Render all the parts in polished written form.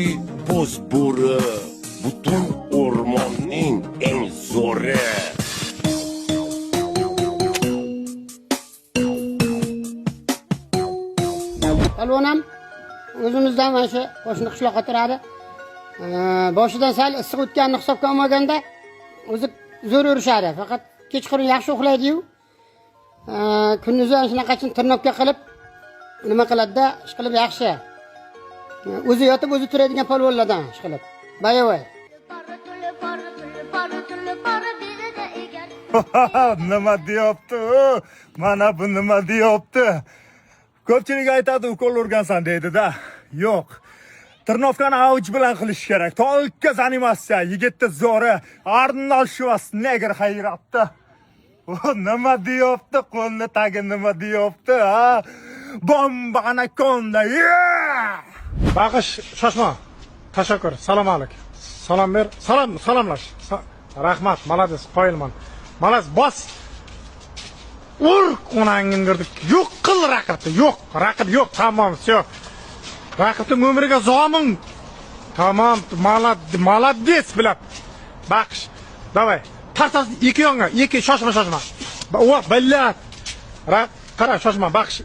Kuchli bo'z bo'ri, butun o'rmonning eng zo'ri. Polvon ham o'zimizdan mana shu qo'shni qishloqqa turadi. Boshidan sal issiq o'tganini hisobga olmaganda o'zi zo'r urishadi. Faqat kechqurun yaxshi uxlaydi-yu. Kunduzi ana shunaqachin tirnoqqa qilib nima qiladi-da, ish qilib yaxshi. O'zi yotib o'zi turadigan polvonlardan ish qilib. Боевой. Nima deyapti u? Mana bu nima deyapti? Ko'pchilik aytadi, ukol urgansan deydi-da. Yo'q. Tirnovkani avuch bilan qilish kerak. Только заниматься. Yigitni zo'ri Arnold Schwarzenegger hayratda. O nima deyapti? Qo'lni tagi nima deyapti, ha? Bomba anakonda. Yeah! Bag'ish, shoshma. Tashakkur. Salom alik. Salom ber. Salom, salomlash. Rahmat, молодец, qoyilman. Молодец, bos. Ur, onangni girdik. Yo'q qil raqibni. Yo'q, raqib yo'q. Tamom, всё. Raqibning umriga zomin. Tamom, молодец, bilab. Baqish. Давай. Tartas ikki yonga, ikki, shoshma, shoshma. O, billat. Qara, shoshma, baqish.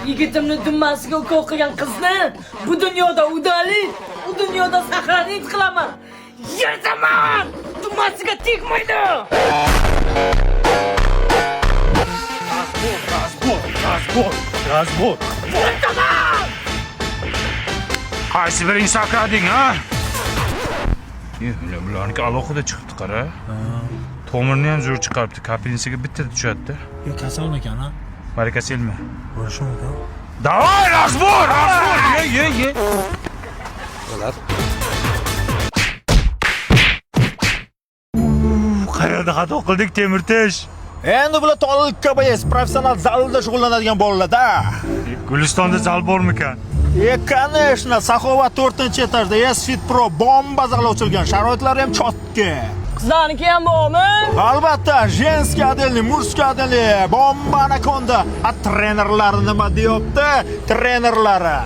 Yigitimni dummasiga ukol qilgan qizni bu dunyoda удалить, u dunyoda сохранить qilaman. Yerdaman! Dummasiga tegmaydi! Разбор, разбор, разбор. Qaysi biring sakrading, ha? Bularniki alohida chiqibdi, qara. Tomirni ham zo'r chiqaribdi. Kapelnisiga bitta tushadi-da. Yo, kasalmikan, ha? Varikoselmi? Bo'lishi mumkin. Давай, разбор, разбор. Ye, ye, ye. Qayerda xato qildik, Temirtesh? Endi bular только боец, professional zalda shug'ullanadigan bolalar-da. Gulistonda zal bormikan? E, конечно, Saxovat 4-etajda S Fit Pro bomba zal ochilgan. Sharoitlari ham chotki. Qizlarniki ham bormi? Albatta, женский отдельный, мужской отдельный, bomba anakonda. A trenerlari nima deyapti? Trenerlari.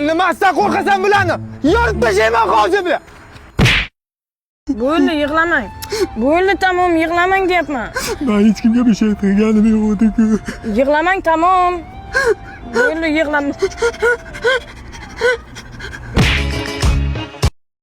Nimasidan qo'rqasan bularni? Yorib tashlayman hozir bular. Bo'ldi, yig'lamang. Bo'ldi, tamom, yig'lamang deyapman. Men hech kimga bir şey qilganim yo'q edi-ku. Yig'lamang, tamom. Bo'ldi, yig'lama.